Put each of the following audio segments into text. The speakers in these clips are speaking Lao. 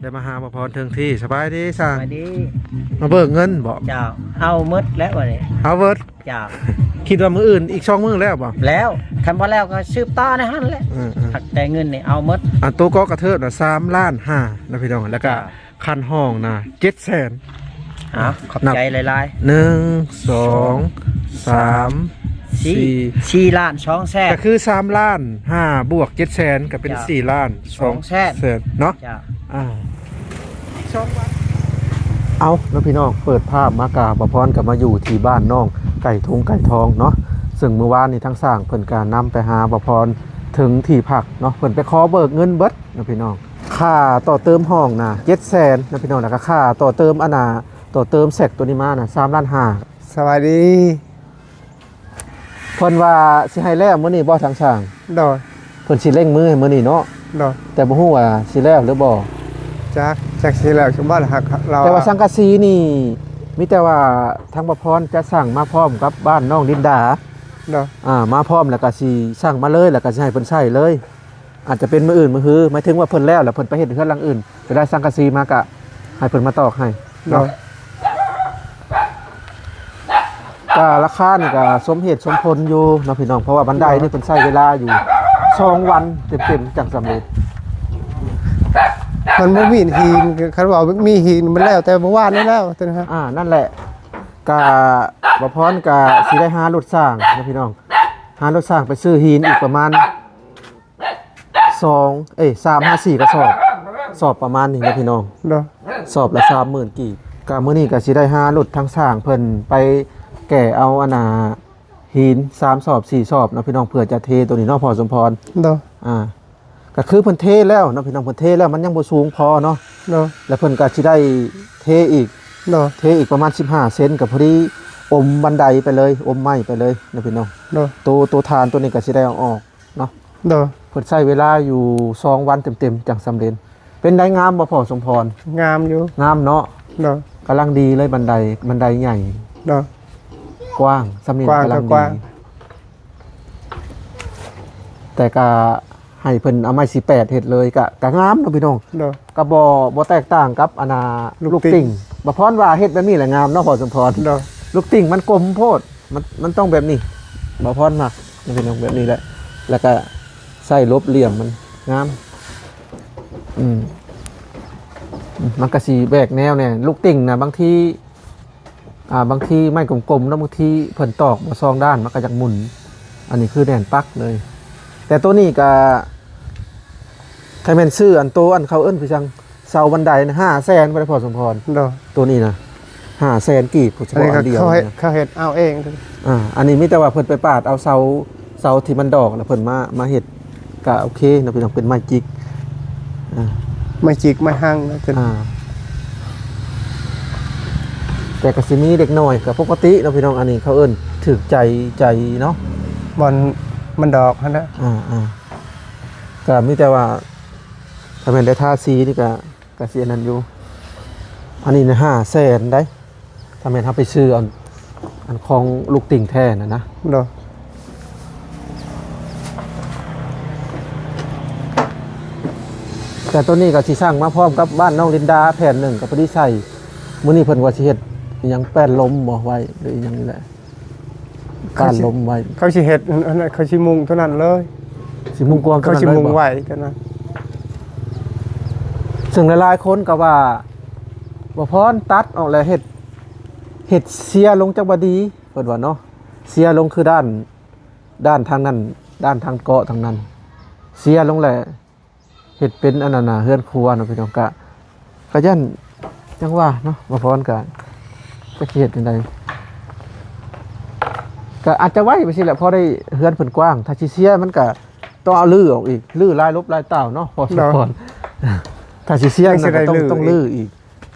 ໄດ້ມາຫາບໍ່ພອນເຖິງທີ່. ສະບາຍດີຊ່າງ. ສະບາຍດີ. ມາເບີກເງິນບໍ່? ເຈົ້າ. ເອົາໝົດແລ້ວບັດນີ້. ເອົາເບີດ? ເຈົ້າ. ຄິດວ່າມື້ອື່ນອີກສອງມື້ແລ້ວບໍ່? ແລ້ວ. ຄັນບໍ່ແລ້ວກໍສືບຕໍ່ໃນຫັ້ນແຫຼະ. ເອີໆ. ຫາກແຕ່ເງິນນີ້ເອົາໝົດ. ອັນໂຕກໍກະເທີບນະ ສາມລ້ານຫ້ານະພີ່ນ້ອງ ແລ້ວກໍ ເຈົ້າ. ຄັນຫ້ອງນະ ເຈັດແສນ. ເອົາ ຂອບໃຈຫຼາຍໆ. ໜຶ່ງ ສອງ ສາມ ສີ່ ສີ່ ສີ່ລ້ານສອງແສນ ກໍຄືສາມລ້ານຫ້າບວກເຈັດແສນ ກໍເປັນ ເຈົ້າ ສີ່ລ້ານສອງແສນ ສອງແສນເນາະ. ເຈົ້າ. ອ່າ ອີກສອງວັນ. ເອົາເນາະພີ່ນ້ອງ ເປີດພາບມາກະ ບ່າວພອນກໍມາຢູ່ທີ່ບ້ານນ້ອງໄກ່ທຸງໄກ່ທອງເນາະ ເຊິ່ງມື້ວານນີ້ທາງຊ່າງເພິ່ນກໍນຳໄປຫາບ່າວພອນເຖິງທີ່ພັກເນາະ ເພິ່ນໄປຂໍເບີກເງິນເບິດເນາະພີ່ນ້ອງ. ຄ່າຕໍ່ເຕີມຫ້ອງນະ ເຈັດແສນນະພີ່ນ້ອງ ແລ້ວກໍຄ່າຕໍ່ເຕີມອັນນະ ຕໍ່ເຕີມແຊັກຕົວນີ້ມານະ ສາມລ້ານຫ້າ. ສະບາຍດີ. ເພິ່ນວ່າຊິໃຫ້ແລ້ວມື້ນີ້ບໍ່ທາງຊ່າງ? ໂດຍ. ເພິ່ນຊິເລັ່ງມືໃຫ້ມື້ນີ້ເນາະ? ໂດຍ. ແຕ່ບໍ່ຮູ້ວ່າຊິແລ້ວຫຼືບໍ່? ຈັກ ຈັກຊິແລ້ວຄືບໍ່ ແຕ່ວ່າສັງກະສີນີ້ ມີແຕ່ວ່າທາງບ່າວພອນຈະສັ່ງມາພ້ອມກັບບ້ານນ້ອງລິນດາ. ໂດຍ. ອ່າ ມາພ້ອມແລ້ວກໍຊິສັ່ງມາເລີຍ ແລ້ວກໍຊິໃຫ້ເພິ່ນໃຊ້ເລີຍ. ອາດຈະເປັນມື້ອື່ນມື້ຮື ໝາຍເຖິງວ່າເພິ່ນແລ້ວ ແລ້ວເພິ່ນໄປເຮັດເຮືອນຫຼັງອື່ນ ເວລາສັງກະສີມາກະໃຫ້ເພິ່ນມາຕອກໃຫ້ເນາະ. ໂດຍ. ກະລາຄານີ້ກະສົມເຫດສົມຜົນຢູ່ເນາະພີ່ນ້ອງ ເພາະວ່າບັນໄດນີ້ເພິ່ນໃຊ້ເວລາຢູ່ສອງວັນເຕັມໆ ຈັ່ງສຳເລັດ. ມັນບໍ່ມີຫີນ ຄັນວ່າມີຫີນມັນແລ້ວແຕ່ເມື່ອວານນີ້ແລ້ວ. ອ່າ ນັ້ນແຫຼະ ກະບ່າວພອນກະຊິໄດ້ຫາລົດຊ່າງເນາະພີ່ນ້ອງ ຫາລົດຊ່າງໄປຊື້ຫີນອີກປະມານ ສອງ ເອີຍ ສາມຫາສີ່ກະສອບ ສອບປະມານນີ້ນະພີ່ນ້ອງ. ໂດຍ. ສອບລະສາມໝື່ນກີບ. ກະມື້ນີ້ກະຊິໄດ້ຫາລົດທາງຊ່າງເພິ່ນໄປແກ່ເອົາອັນນ່າຫີນສາມສອບສີ່ສອບເນາະພີ່ນ້ອງ ເພື່ອຈະເທໂຕນີ້ເນາະພໍ່ສົມພອນ. ໂດຍ. ອ່າ ກະຄືເພິ່ນເທແລ້ວເນາະພີ່ນ້ອງ ເພິ່ນເທແລ້ວ ມັນຍັງບໍ່ສູງພໍເນາະ. ໂດຍ. ແລ້ວເພິ່ນກະຊິໄດ້ເທອີກ. ໂດຍ. ເທອີກປະມານສິບຫ້າເຊັນ ກະພໍດີອົມບັນໄດໄປເລີຍ ອົມໄມ້ໄປເລີຍເນາະພີ່ນ້ອງ. ໂດຍ. ໂຕ ໂຕທານໂຕນີ້ກະຊິໄດ້ເອົາອອກ ເນາະ. ໂດຍ. ເພິ່ນໃຊ້ເວລາຢູ່ສອງວັນເຕັມໆ ຈັ່ງສຳເລັດ. ເປັນໃດ ງາມບໍ່ພໍ່ສົມພອນ? ງາມຢູ່. ງາມເນາະ. ໂດຍ. ກຳລັງດີເລີຍ ບັນໄດ ບັນໄດໃຫຍ່. ໂດຍ. ກວ້າງ ສ່ຳນີ້ ກຳລັງດີ ແຕ່ກະໃຫ້ເພິ່ນເອົາໄມ້ສີ່ແປດເຮັດເລີຍ ກະ ກະງາມເນາະພີ່ນ້ອງ. ໂດຍ. ກະບໍ່ ບໍ່ແຕກຕ່າງກັບອັນນ່າ ລູກຕິ່ງ ລູກຕິ່ງ. ບ່າວພອນວ່າເຮັດແບບນີ້ແຫຼະງາມເນາະພໍ່ສົມພອນ. ໂດຍ. ລູກຕິ່ງມັນກົມໂພດ ມັນ ມັນຕ້ອງແບບນີ້ ບ່າວພອນມັກ ນີ້ພີ່ນ້ອງ ແບບນີ້ແຫຼະ ແລ້ວກະໃສ່ລົບຫຼ່ຽມມັນງາມ. ອືມ ມັນກະຊິແບກແນວແດ່ ລູກຕິ່ງນະ ບາງທີ ອ່າ ບາງທີໄມ້ກົມໆເນາະ ບາງທີເພິ່ນຕອກບໍ່ສອງດ້ານ ມັນກະຢາກໝຸນ. ອັນນີ້ຄືແໜ້ນປັກເລີຍ ແຕ່ໂຕນີ້ກະ ຖ້າແມ່ນຊື້ອັນໂຕ ອັນເຂົາເອີ້ນຄືຈັ່ງເສົາບັນໄດນະ ຫ້າແສນພຸ້ນແຫຼະພໍ່ສົມພອນ. ໂດຍ. ໂຕນີ້ນະ ຫ້າແສນກີບພຸ້ນ ສະເພາະອັນດຽວ. ເຂົາເຮັດ ເຂົາເຮັດເອົາເອງ. ອ່າ ອັນນີ້ມີແຕ່ວ່າເພິ່ນໄປປາດເອົາເສົາ ເສົາທີ່ມັນດອກ ແລ້ວເພິ່ນມາ ມາເຮັດ ກະໂອເຄເນາະພີ່ນ້ອງ ເປັນໄມ້ຈິກ. ອ່າ ໄມ້ຈິກ ໄມ້ຮັງນະ. ອ່າ ແຕ່ກະຊິມີເດັກນ້ອຍ ກະປົກກະຕິເນາະພີ່ນ້ອງ ອັນນີ້ເຂົາເອີ້ນຖືກໃຈ ໃຈເນາະ ບ່ອນມັນດອກຫັ້ນນະ. ອ່າໆ ກະມີແຕ່ວ່າ ຖ້າແມ່ນໄດ້ທາສີນີ້ກະ ກະຊິອັນນັ້ນຢູ່. ອັນນີ້ນະ ຫ້າແສນໄດ໋ ຖ້າແມ່ນເຮົາໄປຊື້ອັນ ອັນຂອງລູກຕິ່ງແທ້ນະນະ. ໂດຍ. ແຕ່ໂຕນີ້ກະຊິສັ່ງມາພ້ອມກັບບ້ານນ້ອງລິນດາແຜ່ນໜຶ່ງ ກະພໍດີໃສ່. ມື້ນີ້ເພິ່ນວ່າຊິເຮັດອີ່ຫຍັງ ແປ້ນລົມບໍ່ໄວ້ ຫຼືອີ່ຫຍັງນີ້ແຫຼະ. ການລົມໄວ້ ເຂົາຊິເຮັດອັນນັ້ນ ເຂົາຊິມຸງໂຕນັ້ນເລີຍ ຊິມຸງກວ້າງ ເຂົາຊິມຸງໄວ້ໂຕນັ້ນ. ເຊິ່ງຫຼາຍໆຄົນກໍວ່າ ບໍ່ພອນຕັດອອກແລ້ວເຮັດ ເຮັດເຊຍລົງຈັກວ່າດີ ເພິ່ນວ່າເນາະ ເຊຍລົງຄືດ້ານ ດ້ານທາງນັ້ນ ດ້ານທາງເກາະທາງນັ້ນ ເຊຍລົງແລ້ວ ເຮັດເປັນອັນນັ້ນນະ ເຮືອນຄົວເນາະພີ່ນ້ອງ. ກະ ກະຢ້ານ ຈັ່ງວ່າເນາະ ບ່າວພອນກະ ຈັກຊິເຮັດຈັ່ງໃດ ກະອາດຈະໄວ້ໄປຊີ້ແຫຼະ ພໍໄດ້ເຮືອນເພິ່ນກວ້າງ. ຖ້າຊິເຊຍມັນກະຕ້ອງເອົາຮື້ອອກອີກ ຮື້ຫຼາຍຫຼົບຫຼາຍຕ່າວເນາະ ພໍສົມຄວນ. ຖ້າຊິເຊຍມັນກະຕ້ອງ ຕ້ອງຮື້ອີກ.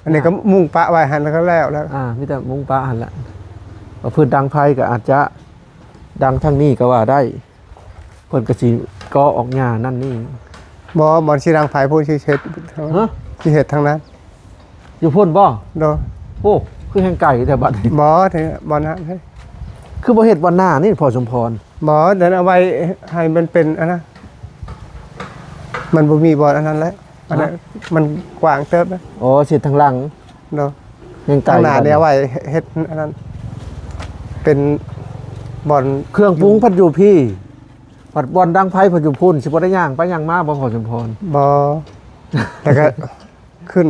ອັນນີ້ກໍມຸງປະໄວ້ຫັ້ນແລ້ວ ກໍແລ້ວແລ້ວ. ອ່າ ມີແຕ່ມຸງປະຫັ້ນແຫຼະ ວ່າພື້ນດັງໄຟກໍອາດຈະດັງທາງນີ້ກໍວ່າໄດ້. ເພິ່ນກໍຊິເກາະອອກຫຍ້ານັ້ນນີ້. ບໍ່ ບ່ອນຊິດັງໄຟພຸ້ນ ຊິເຮັດ ຮະ? ຊິເຮັດທາງນັ້ນ. ຢູ່ພຸ້ນບໍ່? ໂດຍ. ໂອ້ ຄືແຮ່ງໄກແທ້ບັດນີ້. ບໍ່ ບ່ອນນັ້ນເດ້. ຄືບໍ່ເຮັດບ່ອນໜ້ານີ້ ພໍ່ສົມພອນ? ບໍ່ ເດີນເອົາໄວ້ໃຫ້ມັນເປັນອັນນະ ມັນບໍ່ມີບ່ອນອັນນັ້ນແຫຼະ. ອັນນັ້ນມັນກວ້າງເຕີບນະ. ອໍ ຊິທາງຫຼັງ ໂດຍ ຍັງໄກ ທາງໜ້ານີ້ເອົາໄວ້ເຮັດອັນນັ້ນ ເປັນບ່ອນ ເຄື່ອງປຸງພັດຢູ່ພີ້ ພັດບ່ອນດັງໄຟພັດຢູ່ພຸ້ນ ຊິບໍ່ໄດ້ຍ່າງໄປຍ່າງມາບໍ່ ພໍ່ສົມພອນ? ບໍ່ ແລ້ວກໍຂຶ້ນ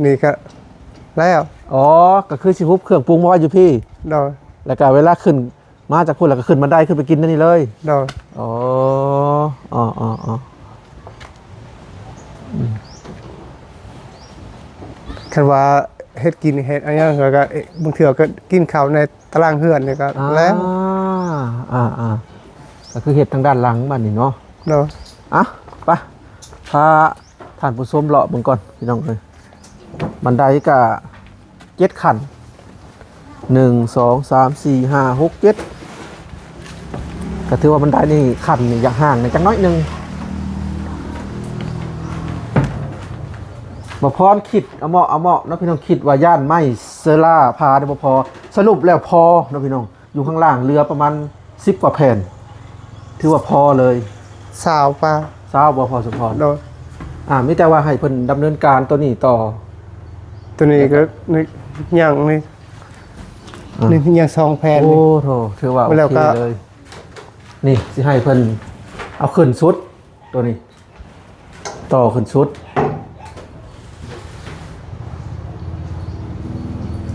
ນີ້ກໍແລ້ວ. ອໍ ກໍຄືຊິຮຸບເຄື່ອງປຸງມາໄວ້ຢູ່ພີ້ ໂດຍ ແລ້ວກໍເວລາຂຶ້ນ ມາຈາກພຸ້ນແລ້ວກໍຂຶ້ນບັນໄດຂຶ້ນໄປກິນແນວນີ້ເລີຍ. ໂດຍ ອໍ ອໍ ອໍ ອືມ ຄັນວ່າເຮັດກິນເຮັດຫຍັງ ແລ້ວກໍ ເອະ ບາງເທື່ອກໍກິນເຂົ້າໃນຕາລາງເຮືອນນີ້ກໍ ອ່າ ແລ້ວ ອ່າໆ ກໍຄືເຮັດທາງດ້ານຫຼັງບາດນີ້ເນາະ. ໂດຍ ອ່ະ ໄປ ພາ ທ່ານຜູ້ຊົມເລາະເບິ່ງກ່ອນພີ່ນ້ອງເອີຍ. ບັນໄດກະເຈັດຂັ້ນ ໜຶ່ງ ສອງ ສາມ ສີ່ ຫ້າ ຫົກ ເຈັດ ກະຖືວ່າບັນໄດນີ້ ຂັ້ນນີ້ຢາກຫ່າງແດ່ຈັກໜ້ອຍໜຶ່ງ. ບໍ່ພອນຄິດເອົາເມາະເອົາເມາະເນາະພີ່ນ້ອງ ຄິດວ່າຢ້ານໄມ້ເຊື້ອລາພາໄດ້ບໍ່ພໍ ສະຫຼຸບແລ້ວພໍເນາະພີ່ນ້ອງ. ຢູ່ຂ້າງລ່າງເຫຼືອປະມານສິບກວ່າແຜ່ນ ຖືວ່າພໍເລີຍ. ຊາວປາຍ ຊາວບໍ່ ພໍ່ສົມພອນ? ໂດຍ ອ່າ ມີແຕ່ວ່າໃຫ້ເພິ່ນດຳເນີນການໂຕນີ້ຕໍ່. ໂຕນີ້ກໍຍັງນີ້ ອ່າ ນີ້ຍັງສອງແຜ່ນ. ໂອ້ໂຫ ຖືວ່າໂອເຄເລີຍ. ນີ້ຊິໃຫ້ເພິ່ນເອົາຂຶ້ນສຸດ ໂຕນີ້ຕໍ່ຂຶ້ນສຸດ.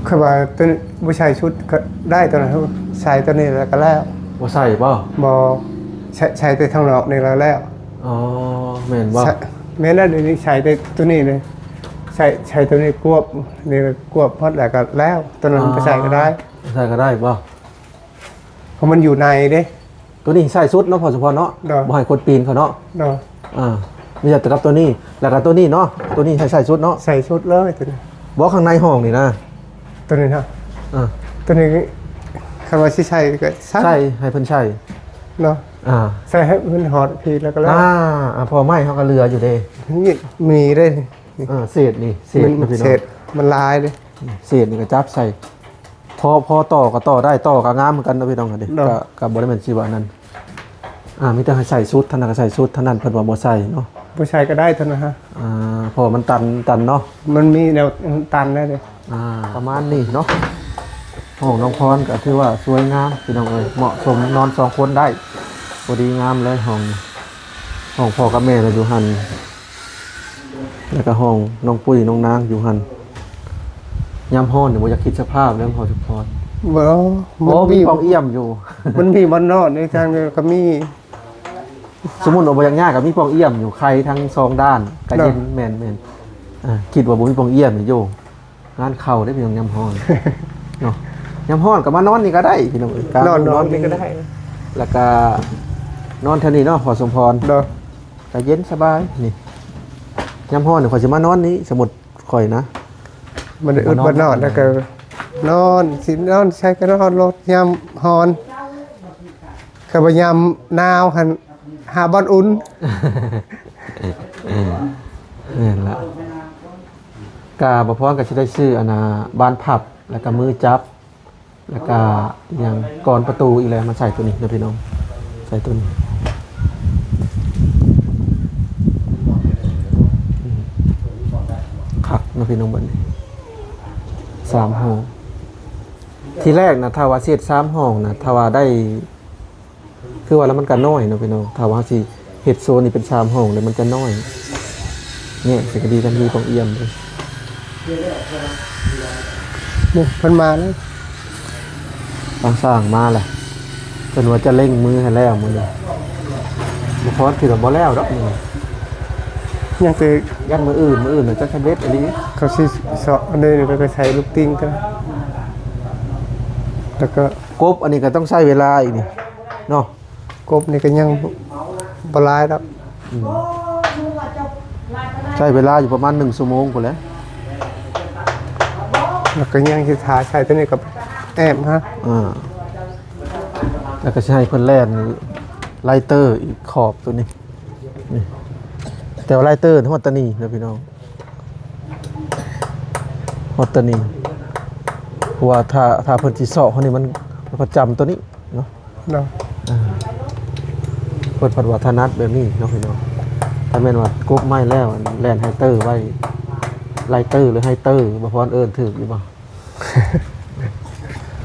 ຂ້ອຍວ່າໂຕນີ້ບໍ່ໃສ່ສຸດກໍໄດ້ ໂຕນັ້ນໃສ່ໂຕນີ້ແລ້ວກໍແລ້ວ. ບໍ່ໃສ່ບໍ່? ບໍ່ ໃສ່ ໃສ່ແຕ່ທາງນອກນີ້ແລ້ວແລ້ວ. ອໍ ແມ່ນບໍ່? ໃສ່ ແມ່ນແລ້ວ ດຽວນີ້ໃສ່ແຕ່ໂຕນີ້ເລີຍ ໃສ່ ໃສ່ໂຕນີ້ກວບນີ້ ກວບໝົດແລ້ວກໍແລ້ວ. ໂຕນັ້ນ ອໍ ບໍ່ໃສ່ກໍໄດ້ ບໍ່ໃສ່ກໍໄດ້ບໍ່? ເພາະມັນຢູ່ໃນເດ້. ໂຕນີ້ໃສ່ສຸດເນາະ ພໍ່ສົມພອນເນາະ. ໂດຍ ບໍ່ໃຫ້ຄົນປີນເຂົ້າເນາະ. ໂດຍ ອ່າ ມີແຕ່ກັບໂຕນີ້ ແລ້ວກໍໂຕນີ້ເນາະ. ໂຕນີ້ໃຫ້ໃສ່ສຸດເນາະ ໃສ່ສຸດເລີຍໂຕນີ້. ບໍ່ ຂ້າງໃນຫ້ອງນີ້ນະ ໂຕນີ້ນະ. ອ່າ ໂຕນີ້ຄັນວ່າຊິໃສ່ກໍໃສ່ ໃສ່ ໃຫ້ເພິ່ນໃສ່ເນາະ. ອ່າ ໃສ່ໃຫ້ມັນຮອດພີ້ແລ້ວກໍແລ້ວ. ອ່າ ອ່າ ເພາະໄມ້ເຮົາກໍເຫຼືອຢູ່ເດ້. ນີ້ມີເດ້. ເອີ ເສດນີ້ ເສດ ມັນ ເສດມັນຫຼາຍເດ້. ເສດນີ້ກໍຈັບໃສ່ ພໍ ພໍຕໍ່ກໍຕໍ່ໄດ້ ຕໍ່ກໍງາມຄືກັນເນາະພີ່ນ້ອງ. ໂດຍ ກໍ ກໍບໍ່ໄດ້ແມ່ນຊິວ່ານັ້ນ. ອ່າ ມີແຕ່ໃຫ້ໃສ່ຊຸດເທົ່ານັ້ນ ກໍໃສ່ຊຸດເທົ່ານັ້ນ ເພິ່ນວ່າບໍ່ໃສ່ເນາະ. ບໍ່ໃສ່ກໍໄດ້ເທົ່ານັ້ນຮະ. ອ່າ ເພາະວ່າມັນຕັນ ຕັນເນາະ. ມັນມີແນວ ອືມ ຕັນແລ້ວເດ້. ອ່າ ປະມານນີ້ເນາະ. ຫ້ອງນ້ອງພອນກໍຖືວ່າສວຍງາມພີ່ນ້ອງເອີຍ ເໝາະສົມນອນສອງຄົນໄດ້ ພໍດີງາມເລີຍຫ້ອງນີ້. ຫ້ອງພໍ່ກັບແມ່ລະຢູ່ຫັ້ນ ແລ້ວກໍຫ້ອງນ້ອງປຸ້ຍນ້ອງນາງຢູ່ຫັ້ນ. ຍາມຮ້ອນນີ້ບໍ່ຢາກຄິດສະພາບເລີຍ ພໍ່ສົມພອນ. ບໍ່ ໂອ້ ມັນມີ ມີປ່ອງອ່ຽມຢູ່ ມັນມີບ່ອນນອນໃນທາງນີ້ກໍມີ. ສົມມຸດວ່າບໍ່ຢາກຍາກກໍມີປ່ອງອ່ຽມຢູ່ ໄຂ່ທັງສອງດ້ານ ກໍເຢັນ. ໂດຍ ແມ່ນໆ. ອ່າ ຄິດວ່າບໍ່ມີປ່ອງອ່ຽມນີ້ໂຍ ງານເຂົ້າເດ້ພີ່ນ້ອງ ຍາມຮ້ອນເນາະ. ຍາມຮ້ອນກໍມານອນນີ້ກໍໄດ້ພີ່ນ້ອງເອີຍ ກາງ ນອນ ນອນນີ້ກໍໄດ້ ແລ້ວກໍນອນແຖວນີ້ເນາະ ພໍ່ສົມພອນ. ໂດຍ ກໍເຢັນສະບາຍນີ້. ຍາມຮ້ອນນີ້ຂ້ອຍຊິມານອນນີ້ ສົມມຸດຂ້ອຍນະ ມັນໄດ້ອຶດບໍ່ນອນ ແລ້ວກໍນອນ ຊິນອນໃສກໍນອນໂລດ ຍາມຮ້ອນ. ຄັນວ່າຍາມໜາວຫັ້ນ ຫາບ່ອນອຸ່ນ. ແມ່ນລະ ກະບໍ່ພອນກໍຊິໄດ້ຊື້ອັນນ່າບານພັບ ແລ້ວກໍມືຈັບ ແລ້ວກໍອີຫຍັງກອນປະຕູອີກແລ້ວ ມາໃສ່ຕົວນີ້ເດີພີ່ນ້ອງ ໃສ່ຕົວນີ້. ອືມ ຄັກເນາະພີ່ນ້ອງ ບັດນີ້ສາມຫ້ອງ. ທີແລກນະ ຖ້າວ່າເຮັດສາມຫ້ອງນະ ຖ້າວ່າໄດ້ ຄືວ່າແລ້ວມັນກໍນ້ອຍເນາະພີ່ນ້ອງ ຖ້າວ່າເຮົາຊິເຮັດໂຊນນີ້ເປັນສາມຫ້ອງແລ້ວມັນຈະນ້ອຍ. ແຍກໃສ່ກໍດີ ຄັນມີປ່ອງອ່ຽມເດ້. ນີ້ເພິ່ນມາແລ້ວ ທາງຊ່າງມາແລ້ວ ເພິ່ນວ່າຈະເລັ່ງມືໃຫ້ແລ້ວມື້ນີ້. ບໍ່ພໍດ ຄິດວ່າບໍ່ແລ້ວດອກມື້ນີ້ ຍັງແຕ່ ຍັນມື້ອື່ນ ມື້ອື່ນມັນຈະສຳເລັດອີ່ຫຼີ. ເຂົາຊິເຊາະອັນນີ້ ແລ້ວກໍໃສ່ລູກຕິ່ງກັນ ແລ້ວກໍ ກົບອັນນີ້ກໍຕ້ອງໃຊ້ເວລາອີກນີ້ເນາະ. ກົບນີ້ກໍຍັງບໍ່ຫຼາຍດອກ. ອືມ ໃຊ້ເວລາຢູ່ປະມານໜຶ່ງຊົ່ວໂມງພຸ້ນແຫຼະ. ແລ້ວກໍຍັງຊິຖ້າໃສ່ຕົວນີ້ກໍແອບຮະ. ອ່າ ແລ້ວກໍຊິໃຫ້ເພິ່ນແລ່ນໄລເຕີອີກຂອບຕົວນີ້ ນີ້ ແຕ່ວ່າໄລເຕີຮອດຕານີ້ເດີພີ່ນ້ອງ ຮອດຕານີ້ ເພາະວ່າຖ້າ ຖ້າເພິ່ນຊິເຊາະເຮົານີ້ ມັນ ມັນປະຈຳຕົວນີ້ເນາະ. ເນາະ ອ່າ ເພິ່ນພັດວ່າຖະໜັດແບບນີ້ເນາະພີ່ນ້ອງ. ຖ້າແມ່ນວ່າກົບໄມ້ແລ້ວ ແລ່ນໄຮເຕີໄວ້ ໄລເຕີ ຫຼື ໄຮເຕີ ບໍ່ພອນເອີ້ນຖືກຢູ່ບໍ່?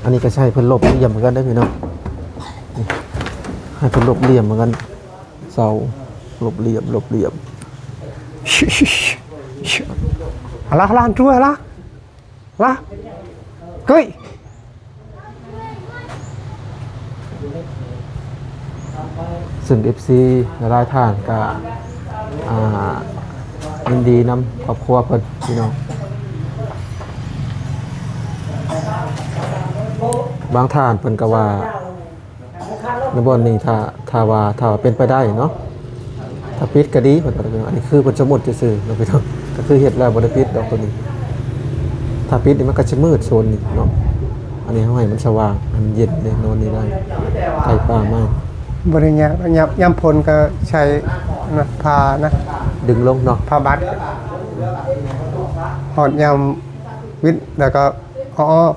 ອັນນີ້ກໍໃຫ້ເພິ່ນລົບລຽມຄືກັນເດີພີ່ນ້ອງ ໃຫ້ເພິ່ນລົບລຽມຄືກັນ ເສົາ ລົບລຽມ ລົບລຽມ Alah, alah, dua lah. Lah. Kui. ເຊິ່ງເອັຟຊີຫຼາຍໆທ່ານກໍ ອ່າ ຍິນດີນຳຄອບຄົວເພິ່ນພີ່ນ້ອງ ບາງທ່ານເພິ່ນກໍວ່າ ໃນບ່ອນນີ້ ຖ້າ ຖ້າວ່າ ຖ້າວ່າເປັນໄປໄດ້ເນາະ ຖ້າປິດກໍດີ ເພິ່ນວ່າ ອັນນີ້ຄືເພິ່ນສົມມຸດຊື່ໆເນາະພີ່ນ້ອງ ກໍຄືເຮັດແລ້ວບໍ່ໄດ້ປິດດອກໂຕນີ້ ຖ້າປິດນີ້ມັນກໍຊິມືດໂຊນນີ້ເນາະ ອັນນີ້ເຮົາໃຫ້ມັນສະຫວ່າງ ໃຫ້ມັນເຢັນເດ້ ນອນນີ້ໄດ້ ໃກ້ປ່າໄມ້ ບໍ່ໄດ້ຍາກ ຍາມ ຍາມຝົນກໍໃຊ້ອັນນັ້ນ ຜ້ານະ ດຶງລົງເນາະ ຜ້າບັດ ຮອດຍາມວິດແລ້ວກໍເອົາອອກ.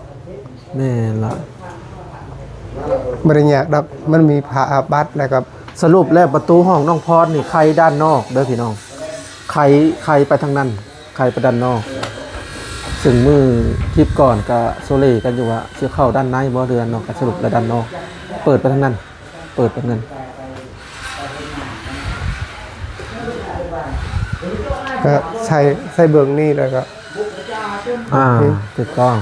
ແມ່ນລະ ບໍ່ໄດ້ຍາກດອກ ມັນມີຜ້າບັດ ແລ້ວກໍ ສະຫຼຸບແລ້ວປະຕູຫ້ອງນ້ອງພອນນີ້ໄຂດ້ານນອກເດີພີ່ນ້ອງ ໄຂ ໄຂໄປທາງນັ້ນ ໄຂໄປດ້ານນອກ ເຊິ່ງມື້ຄລິບກ່ອນກະໂຊເລກັນຢູ່ວ່າຊິເຂົ້າດ້ານໃນບໍ່ ຫຼືດ້ານນອກ ກະສະຫຼຸບແລ້ວດ້ານນອກ ເປີດໄປທາງນັ້ນ ເປີດໄປທາງນັ້ນ ກະໃສ່ ໃສ່ເບິ່ງນີ້ແລ້ວກະ ອ່າ ໂອເຄ ຖືກຕ້ອງ.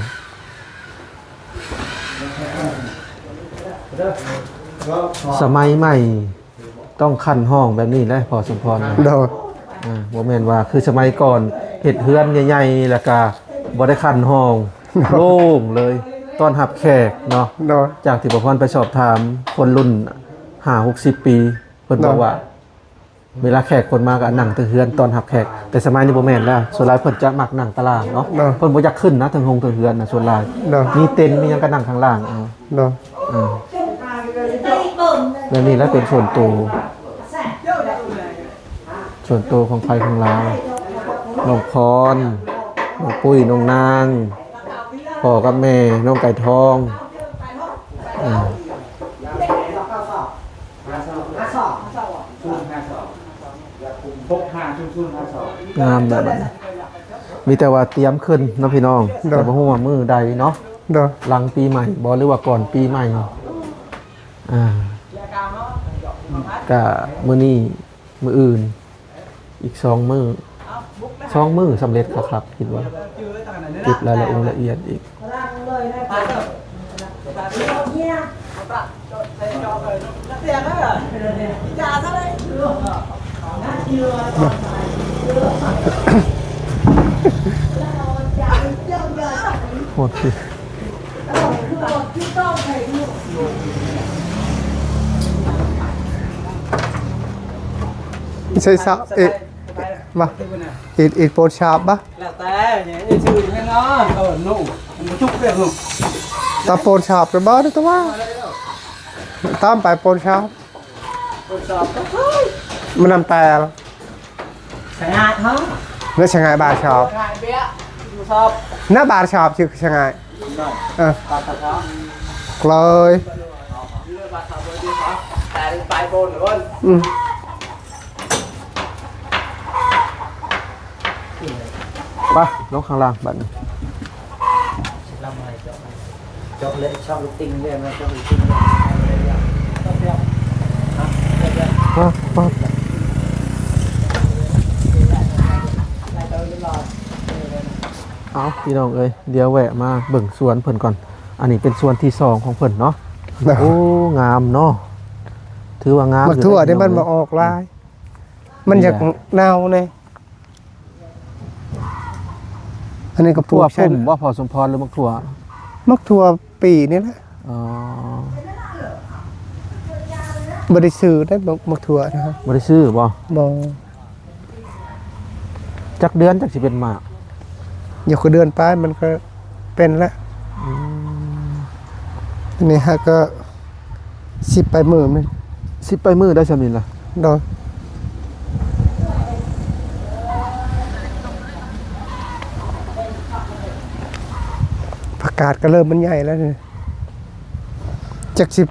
ສະໄໝໃໝ່ຕ້ອງຂັ້ນຫ້ອງແບບນີ້ແຫຼະ ພໍ່ສົມພອນ ໂດຍ ອ່າ ບໍ່ແມ່ນວ່າຄືສະໄໝກ່ອນເຮັດເຮືອນໃຫຍ່ໆ ແລ້ວກະບໍ່ໄດ້ຂັ້ນຫ້ອງ ໂລ່ງເລີຍ ຕ້ອນຮັບແຂກເນາະ ໂດຍ ຈາກທີ່ພໍ່ພອນໄປສອບຖາມຄົນລຸ້ນຫ້າຫົກສິບປີ ເພິ່ນບອກວ່າ ເວລາແຂກຄົນມາກໍນັ່ງແຕ່ເຮືອນຕ້ອນຮັບແຂກ ແຕ່ສະໄໝນີ້ບໍ່ແມ່ນແລ້ວ ສ່ວນຫຼາຍເພິ່ນຈະມັກນັ່ງຕະລ່າງເນາະ ເນາະ ເພິ່ນບໍ່ຢາກຂຶ້ນນະເທິງໂຮງເທິງເຮືອນນະ ສ່ວນຫຼາຍ ເນາະ ມີເຕັນມີຫຍັງກໍນັ່ງຂ້າງລ່າງເອົາ ເນາະ ເອີ ແບບນີ້ແຫຼະເປັນສ່ວນໂຕ ສ່ວນໂຕຂອງໃຜຂອງລາວ ນ້ອງພອນ ນ້ອງປຸ້ຍ ນ້ອງນາງ ພໍ່ກັບແມ່ ນ້ອງໄກ່ທອງ ເອີ. ຫ້າສອງ ຫ້າສອງ ຫົກຫ້າ ສູນ ສູນ ຫ້າສອງ ງາມແລ້ວບັດນີ້ ມີແຕ່ວ່າຕຽມຂຶ້ນເນາະພີ່ນ້ອງ ໂດຍ ແຕ່ບໍ່ຮູ້ວ່າມື້ໃດເນາະ ໂດຍ ຫຼັງປີໃໝ່ບໍ່ ຫຼືວ່າກ່ອນປີໃໝ່ ອ່າ ກະມື້ນີ້ ມື້ອື່ນ ອີກສອງມື້ ສອງມື້ສຳເລັດຄັກໆ ຄິດວ່າ ເກັບລາຍລະອົງລະອຽດອີກ ໂອເຄ ໃສ່ຊາບ ເອ ມາ ອີດ ອີດໂປນຊາບບະ? ແລ້ວແຕ່ ນີ້ຊື່ແມ່ນເນາະ ເອີ ໜູ ມັນບໍ່ຈຸກເດ້ໜູ ຕາໂປນຊາບໄປບໍ່ໄດ້ຕົວະ ຕາມໄປໂປນຊາບ ໂປນຊາບ ມັນນຳແຕ່ ສະຫງ່າຍເຮົາ ເນາະ ສະຫງ່າຍບາດຊອບ ສະຫງ່າຍເບ້ຍ ຊອບ ນະ ບາດຊອບຊື່ສະຫງ່າຍ ເອີ ເລີຍ ອືມ ໄປ ລົງຂ້າງລ່າງບັດນີ້. ເຈາະເລີຍ ເຈາະລູກຕິ່ງເລີຍ ເຈາະລູກຕິ່ງເລີຍ ຮະ ເອົາ ພີ່ນ້ອງເອີຍ ດຽວແວະມາເບິ່ງສວນເພິ່ນກ່ອນ ອັນນີ້ເປັນສວນທີສອງຂອງເພິ່ນເນາະ ໂອ້ ງາມເນາະ ຖືວ່າງາມ ໝາກຖົ່ວນີ້ມັນບໍ່ອອກຫຼາຍ ມັນຢາກເນົ່າແດ່. ອັນນີ້ກໍປູກໃສ່ ໝາກຖົ່ວພຸ້ມບໍ່ ພໍ່ສົມພອນ ຫຼືໝາກຖົ່ວ? ໝາກຖົ່ວປີນີ້ແຫຼະ ອໍ ບໍ່ໄດ້ຊື້ໄດ໋ ໝາກຖົ່ວນະ ບໍ່ໄດ້ຊື້ບໍ່? ບໍ່ ຈັກເດືອນຈັ່ງຊິເປັນໝາກ? ຢູ່ຄືເດືອນປາຍມັນກໍເປັນແລ້ວ ອືມ ອັນນີ້ຫາກກໍ ສິບປາຍມື້ແມ່ນ ສິບປາຍມື້ໄດ້ຊ່ຳນີ້ລະ ໂດຍ ຜັກກາດກໍເລີ່ມມັນໃຫຍ່ແລ້ວນີ້ ຈັກຊິ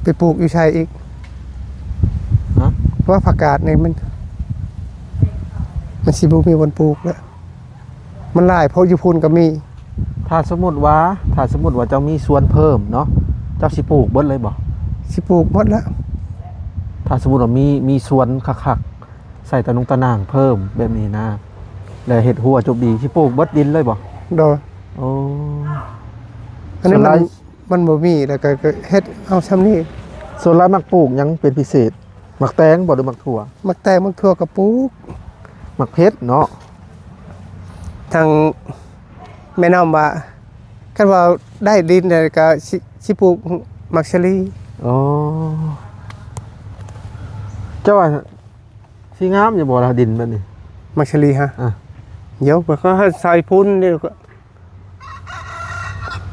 ໄປປູກຢູ່ໃສອີກ ຮະ ວ່າຜັກກາດນີ້ມັນ ມັນຊິບໍ່ມີບ່ອນປູກແລ້ວ ມັນຫຼາຍໂພດ ຢູ່ພຸ້ນກໍມີ. ຖ້າສົມມຸດວ່າ ຖ້າສົມມຸດວ່າເຈົ້າມີສວນເພີ່ມເນາະ ເຈົ້າຊິປູກເບິດເລີຍບໍ່? ຊິປູກໝົດແລ້ວ. ຖ້າສົມມຸດວ່າມີ ມີສວນຄັກໆ ໃສ່ຕາໜຸງຕາໜ່າງເພີ່ມແບບນີ້ນະ ແລະເຮັດຮົ້ວຈົບດີ ຊິປູກເບິດດິນເລີຍບໍ່? ໂດຍ. ໂອ້ ອັນນີ້ມັນ ສ່ວນຫຼາຍ ມັນບໍ່ມີ ແລ້ວກໍ ກໍເຮັດເອົາຊ່ຳນີ້. ສ່ວນຫຼາຍມັກປູກຫຍັງເປັນພິເສດ? ໝາກແຕງບໍ່ ຫຼືໝາກຖົ່ວ? ໝາກແຕງ ໝາກຖົ່ວກໍປູກ. ໝາກເຜັດເນາະ. ທາງແມ່ນ້ອງວ່າ ຄັນວ່າໄດ້ດິນແລ້ວກໍຊິ ຊິປູກໝາກສາລີ. ອໍ ເຈົ້າວ່າຊິງາມຢູ່ບໍ່ລະ ດິນແບບນີ້? ໝາກສາລີຫະ? ອ່າ ດຽວເຂົາໃສ່ຝຸ່ນ ດຽວ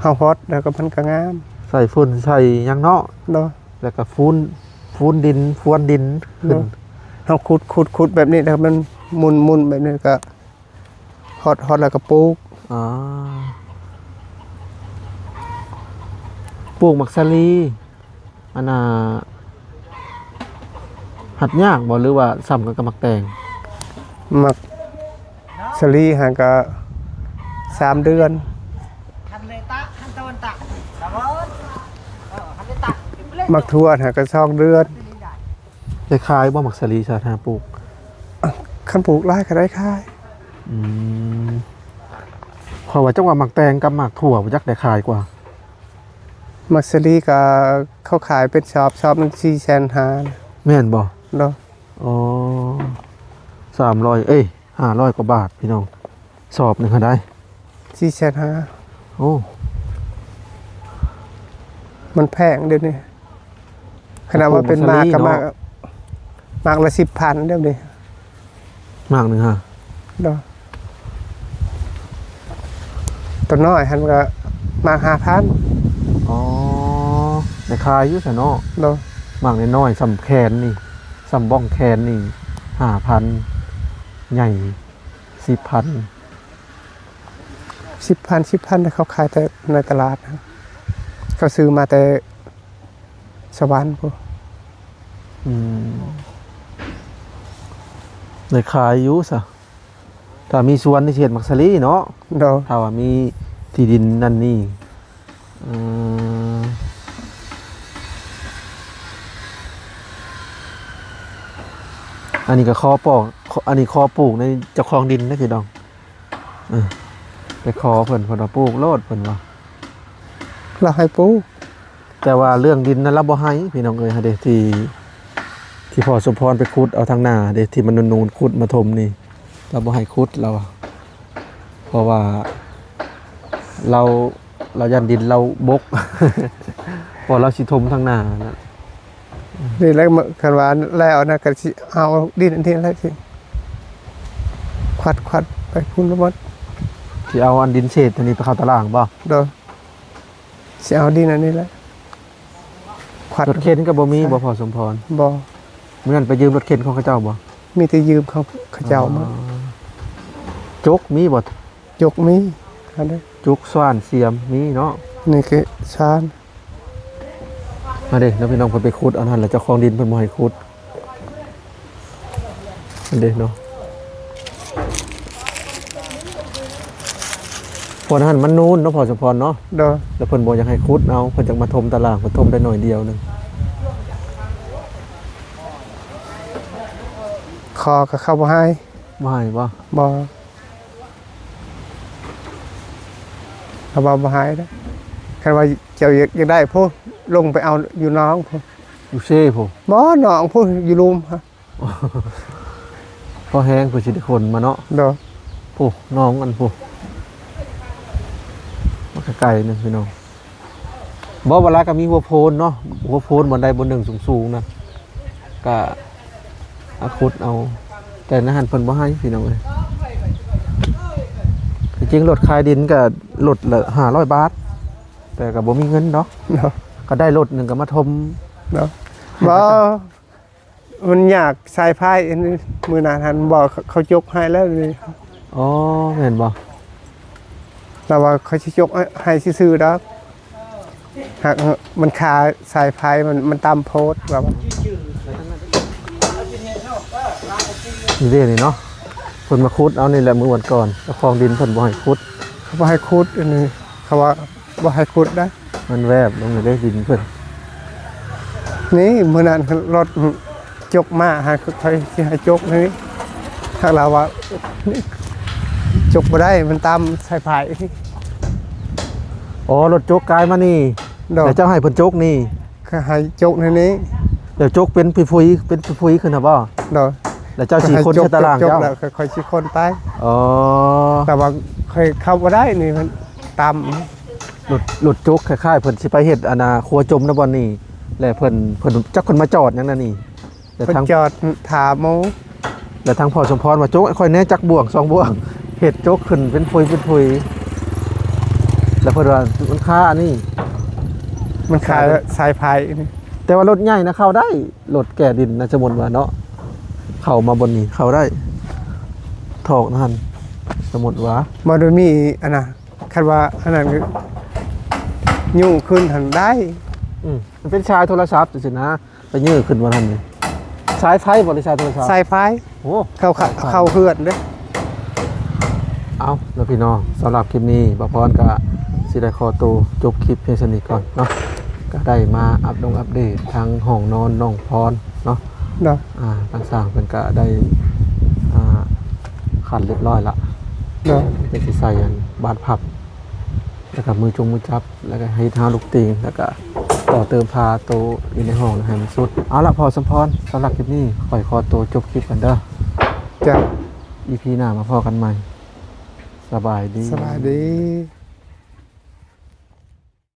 ເຮົາຮອດແລ້ວກໍມັນກໍງາມ. ໃສ່ຝຸ່ນໃສ່ຫຍັງເນາະ. ໂດຍ. ແລ້ວກໍຟູນ ຟູນດິນ ຟວນດິນຂຶ້ນ. ໂດຍ. ເຮົາຂຸດ ຂຸດ ຂຸດແບບນີ້ ແລ້ວມັນໝຸນ ໝຸນແບບນີ້ ແລ້ວກໍຮອດ ຮອດແລ້ວກໍປູກ. ອໍ ປູກໝາກສາລີ. ອັນນ່າ ຫັດຍາກບໍ່ ຫຼືວ່າຊ່ຳກັນກັບໝາກແຕງ? ໝາກສາລີຫັ້ນກະສາມເດືອນ. ໝາກຖົ່ວຫັ້ນກະສອງເດືອນ. ໄດ້ຂາຍບໍ່ໝາກສາລີ ຖ້າປູກ? ຄັນປູກຫຼາຍກະໄດ້ຂາຍ. ອືມ ຂ້ອຍວ່າຈັກວ່າໝາກແຕງກັບໝາກຖົ່ວ ບໍ່ຈັກໄດ້ຂາຍກວ່າ. ໝາກສາລີກະເຂົາຂາຍເປັນຊອບ ຊອບໜຶ່ງສີ່ແສນຫ້າ. ແມ່ນບໍ່? ໂດຍ. ອໍ ສາມຮ້ອຍ ເອີຍ ຫ້າຮ້ອຍກວ່າບາດພີ່ນ້ອງ ຊອບໜຶ່ງຫັ້ນໃດ໋ ສີ່ແສນຫ້າ. ໂອ້ ມັນແພງດຽວນີ້. ຂະໜາດວ່າເປັນໝາກກໍໝາກ ໝາກລະສິບພັນດຽວນີ້. ໝາກໜຶ່ງຫະ? ໂດຍ. ຕົວນ້ອຍຫັ້ນກໍໝາກຫ້າພັນ. ອໍ ໄດ້ຂາຍຢູ່ຊະເນາະ. ໂດຍ. ໝາກນ້ອຍໆ ສ່ຳແຂນນີ້ ສ່ຳບ້ອງແຂນນີ້ ຫ້າພັນ ໃຫຍ່ ສິບພັນ. ສິບພັນ ສິບພັນ ເຂົາຂາຍແຕ່ໃນຕະຫຼາດ ເຂົາຊື້ມາແຕ່ສະຫວັນພຸ້ນ. ອືມ ໄດ້ຂາຍຢູ່ຊະ ຖ້າມີສວນນີ້ຊິເຮັດໝາກສາລີເນາະ. ໂດຍ. ຖ້າວ່າມີທີ່ດິນນັ້ນນີ້. ເອີ ອັນນີ້ກໍຂໍປອກ ອັນນີ້ຂໍປູກໃນເຈົ້າຂອງດິນເດ້ພີ່ນ້ອງ. ເອີ ໄປຂໍເພິ່ນ ເພິ່ນວ່າປູກໂລດ ເພິ່ນວ່າ ລາວໃຫ້ປູກ. ແຕ່ວ່າເລື່ອງດິນນັ້ນລາວບໍ່ໃຫ້ພີ່ນ້ອງເອີຍ ຫັ້ນເດ້ ທີ່ ທີ່ພໍ່ສົມພອນໄປຂຸດເອົາທາງໜ້າເດ້ ທີ່ມັນນູນໆ ຂຸດມາຖົມນີ້ ລາວບໍ່ໃຫ້ຂຸດ ລາວວ່າ ເພາະວ່າລາວ ລາວຢ້ານດິນລາວບົກ ເພາະລາວຊິຖົມທາງໜ້ານະ. ນີ້ແຫຼະ ຄັນວ່າແລ້ວນະ ກໍຊິເອົາດິນອັນນີ້ແຫຼະ ຊິຂວັດ ຂວັດໄປພຸ້ນໝົດ. ຊິເອົາອັນດິນເສດຕົວນີ້ໄປເຂົ້າຕະລ່າງບໍ່? ໂດຍ. ຊິເອົາດິນອັນນີ້ແຫຼະ ຂວັດ. ລົດເຂັນກໍບໍ່ມີບໍ່ ພໍ່ສົມພອນ? ບໍ່. ມື້ນັ້ນໄປຢືມລົດເຂັນຂອງເຂົາເຈົ້າບໍ່? ມີແຕ່ຢືມຂອງເຂົາເຈົ້າມາ. ອໍ ຈົກມີບໍ່? ຈົກມີ ອັນນີ້ ຈົກ ສວ່ານ ສຽມ ມີເນາະ. ນີ້ຄືສວ່ານ. ມາເດ້ເນາະພີ່ນ້ອງ ເພິ່ນໄປຂຸດເອົາຫັ້ນ ແລ້ວເຈົ້າຂອງດິນເພິ່ນບໍ່ໃຫ້ຂຸດ. ອັນເດ້ເນາະ ບ່ອນຫັ້ນມັນນູນເນາະ ພໍ່ສົມພອນເນາະ. ໂດຍ. ແລ້ວເພິ່ນບໍ່ຢາກໃຫ້ຂຸດເອົາ ເພິ່ນຢາກມາຖົມຕະລ່າງ ເພິ່ນຖົມໄດ້ໜ້ອຍດຽວໜຶ່ງ. ຂໍກໍເຂົາບໍ່ໃຫ້. ບໍ່ໃຫ້ບໍ່? ບໍ່. ເຂົາວ່າບໍ່ໃຫ້ເດ້. ຄັນວ່າເຈົ້າຢາກ ຢາກໄດ້ພຸ້ນ ລົງໄປເອົາຢູ່ໜອງພຸ້ນ. ຢູ່ເຊພຸ້ນ? ບໍ່ ໜອງພຸ້ນ ຢູ່ລຸ່ມ. ພໍແຮງເພິ່ນຊິໄດ້ຂົນມາເນາະ. ໂດຍ. ໂອ້ ນ້ອງອັນພຸ້ນ ມາໄກໆ ໜຶ່ງພີ່ນ້ອງ. ບໍ່ ເວລາກໍມີຫົວໂພນເນາະ ຫົວໂພນບ່ອນໃດບ່ອນໜຶ່ງສູງໆ ນະ ກະ ອາ ຂຸດເອົາ. ແຕ່ໃນຫັ້ນເພິ່ນບໍ່ໃຫ້ພີ່ນ້ອງເອີຍ. ທີ່ຈິງລົດຂາຍດິນກະລົດລະຫ້າຮ້ອຍບາດ ແຕ່ກໍບໍ່ມີເງິນດອກ. ເນາະ. ກໍໄດ້ລົດໜຶ່ງກໍມາຖົມ. ເນາະ. ບໍ່ ມັນຍາກສາຍໄຟ ມື້ນັ້ນຫັ້ນບໍ່ ເຂົາ ເຂົາຈົກໃຫ້ແລ້ວນີ້. ອໍ ແມ່ນບໍ່? ລາວວ່າເຂົາຊິຈົກໃຫ້ ໃຫ້ຊື່ໆ ດອກ ຫາກມັນຄາສາຍໄຟ ມັນ ມັນຕ່ຳໂພດ ລາວວ່າ. ນີ້ເດ້ນີ້ເນາະ ເພິ່ນມາຂຸດເອົານີ້ແຫຼະ ມື້ວັນກ່ອນ ເຈົ້າຂອງດິນເພິ່ນບໍ່ໃຫ້ຂຸດ. ເຂົາບໍ່ໃຫ້ຂຸດ ອັນນີ້ເຂົາວ່າບໍ່ໃຫ້ຂຸດໄດ໋. ມັນແວບລົງເດ້ດິນເພິ່ນ. ນີ້ມື້ນັ້ນລົດຈົກມາ ໃຫ້ ຂ້ອຍຊິໃຫ້ຈົກນີ້ ຖ້າລາວວ່າ ຈົກບໍ່ໄດ້ ມັນຕາມສາຍໄຟ. ອໍ ລົດຈົກກາຍມານີ້ ໂດຍ ແລ້ວເຈົ້າໃຫ້ເພິ່ນຈົກນີ້ ກໍໃຫ້ຈົກໃນນີ້ ແລ້ວຈົກເປັນຜຸຍໆ ເປັນຜຸຍໆຂຶ້ນຫັ້ນບໍ່? ໂດຍ ແລ້ວເຈົ້າຊິຂົນໃສ່ຕາລ່າງເຈົ້າ ແລ້ວຄ່ອຍຊິຂົນໄປ. ອໍ ແຕ່ວ່າຂ້ອຍເຂົ້າບໍ່ໄດ້ນີ້ ມັນຕ່ຳ. ລົດ ລົດຈົກຄ້າຍໆເພິ່ນຊິໄປເຮັດອັນນ່າຄົວຈົມນະບ່ອນນີ້ ແລ້ວເພິ່ນ ເພິ່ນຈັກເພິ່ນມາຈອດຫຍັງນະນີ້ ແລ້ວ ເພິ່ນ ທາງ ຈອດຖ້າໝູ່ ແລ້ວທາງພໍ່ສົມພອນວ່າ ຈົກໃຫ້ຂ້ອຍແດ່ຈັກບ່ວງສອງບ່ວງ ເຮັດຈົກຂຶ້ນເປັນຜຸຍເປັນຜຸຍ ແລ້ວເພິ່ນວ່າມັນຄາອັນນີ້ ມັນຄາ ຄາສາຍໄຟນີ້. ແຕ່ວ່າລົດໃຫຍ່ນະເຂົ້າໄດ້ ລົດແກ່ດິນນະ ສົມມຸດວ່າເນາະ ເຂົ້າມາບ່ອນນີ້ເຂົ້າໄດ້ ຖອກຫັ້ນ ສົມມຸດວ່າ ບໍ່ໄດ້ມີອັນນ່າ ຄັນວ່າອັນນັ້ນ ຍູ້ຂຶ້ນຫັ້ນໄດ້. ອືມ ມັນເປັນສາຍໂທລະສັບຈັ່ງຊີ້ນະ ໄປຍື່ຂຶ້ນວ່າຫັ້ນນີ້ ສາຍໄຟບໍ ຫຼືສາຍໂທລະສັບ? ສາຍໄຟ. ໂອ້ ເຂົ້າ ສາຍໄຟ ເຂົ້າເຮືອນເດ້. ເອົາເນາະພີ່ນ້ອງ ສຳລັບຄລິບນີ້ ບ່າວພອນກະຊິໄດ້ຂໍໂຕຈົບຄລິບພຽງສ່ຳນີ້ກ່ອນເນາະ ກະໄດ້ມາອັບດົງອັບເດດທາງຫ້ອງນອນນ້ອງພອນເນາະ. ເນາະ ອ່າ ທາງຊ່າງເພິ່ນກະໄດ້ ອ່າ ຂັດລຽບຮ້ອຍລະ ເນາະ ເພິ່ນຊິໃສ່ອັນບານພັບ ແລ້ວກະມືຈົງມືຈັບ ແລ້ວກະເຮັດຮາວລູກຕີງ ແລ້ວກະຕໍ່ເຕີມຝາໂຕຢູ່ໃນຫ້ອງໃຫ້ມັນສຸດ. ເອົາລະ ພໍ່ສົມພອນ ສຳລັບຄລິບນີ້ ຂ້ອຍຂໍໂຕຈົບຄລິບກ່ອນເດີ. ຈ້າ ອີພີໜ້າມາພໍ້ກັນໃໝ່. ສະບາຍດີ ສະບາຍດີ.